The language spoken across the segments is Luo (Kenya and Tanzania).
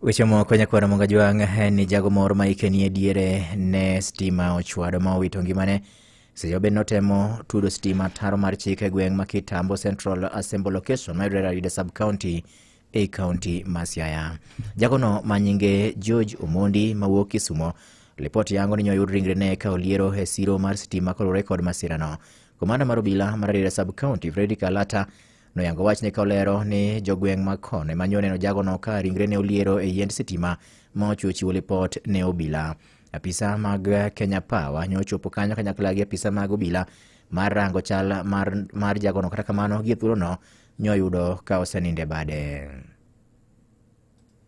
Weche moko nyakwara Mongajwang' en ni jago moro ma hike nie diere ne stima ochwado ma owito ngimane seche mabende notemo tudo stima taro mar chik e gweng' ma Kitambo Central Assembly Location mayudore Rarieda Sub County e kaunti ma Siaya. Jagono ma nyinge George Omondi mawuok Kisumo, lipot yango ni nyoyud ringrene ka oliero e siro mar stima kaluwore kod masirano. Komanda mar obila mar Rarieda Sub County Fredrick Alata noyango wachne ka olero ni jogweng' ma kono ema nyo oneno jagono ka ringrene oliero e yiend sitima ma ochiwo chiwo lipot ne obila. Apisa mag Kenya Power nyo ochopo kanyo kanyakla gi apisa mag obila mar rango chal mar jagono, kata kamano gie thuolono nyoyudo ka oseninde bade.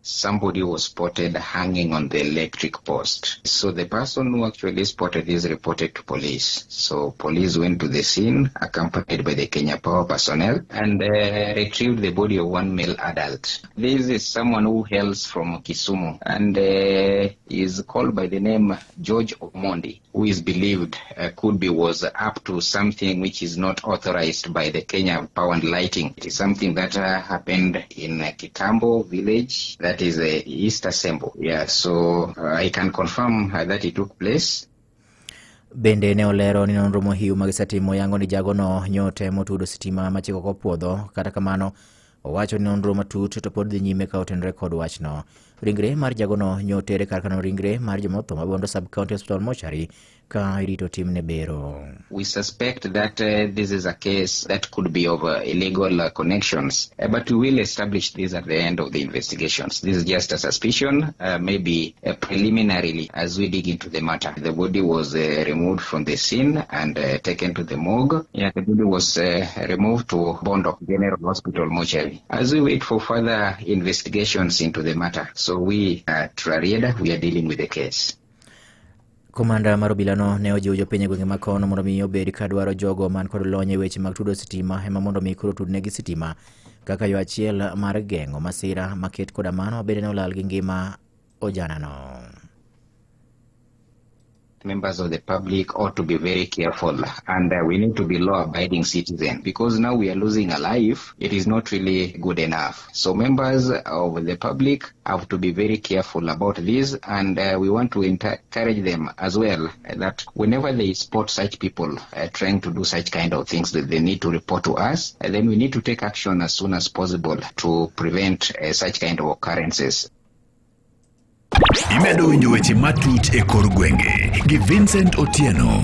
Somebody was spotted hanging on the electric post. So the person who actually spotted this reported to police. So police went to the scene accompanied by the Kenya Power personnel and retrieved the body of one male adult. This is someone who hails from Kisumu and is called by the name George Omondi, who is believed could be was up to something which is not authorized by the Kenya Power and Lighting. It is something that happened in Kitambo village, that is the East Assembly. Yeah, so I can confirm that it took place. Bende ne olero ni nonro mohiu magisetimo yango ni jagono nyotemo tudo sitima machiko kopuodho, kata kamano owacho ni nonro matut to pod dhi nyime ka otenore kod wachno. Ringre mar jagono nyotere kar kano ringre mar jomotho ma Bondo Sub County Hospital mortuary ka irito timne bero. We suspect that this is a case that could be of illegal connections, but we will establish this at the end of the investigations. This is just a suspicion, maybe preliminarily as we dig into the matter. The body was removed from the scene and taken to the morgue. Yeah, the body was removed to Bondo General Hospital mortuary. As we wait for further investigations into the matter, so we at Rarieda, we are dealing with the case. Komanda mar obilano ne ojiwo jopiny e gwenge ma kono mondo mi obed ka dwaro jogo man kod lony e weche mag tudo sitima ema mondo mi koro tudnegi sitima kaka yo achiel mar geng'o masira maket koda mano bende ne olal gi ngima ojanano. Members of the public ought to be very careful, and we need to be law-abiding citizens, because now we are losing a life. It is not really good enough. So members of the public have to be very careful about this, and we want to encourage them as well that whenever they spot such people trying to do such kind of things, that they need to report to us, and then we need to take action as soon as possible to prevent such kind of occurrences. Imedo winjo weche matut e kor gwenge gi Vincent Otieno.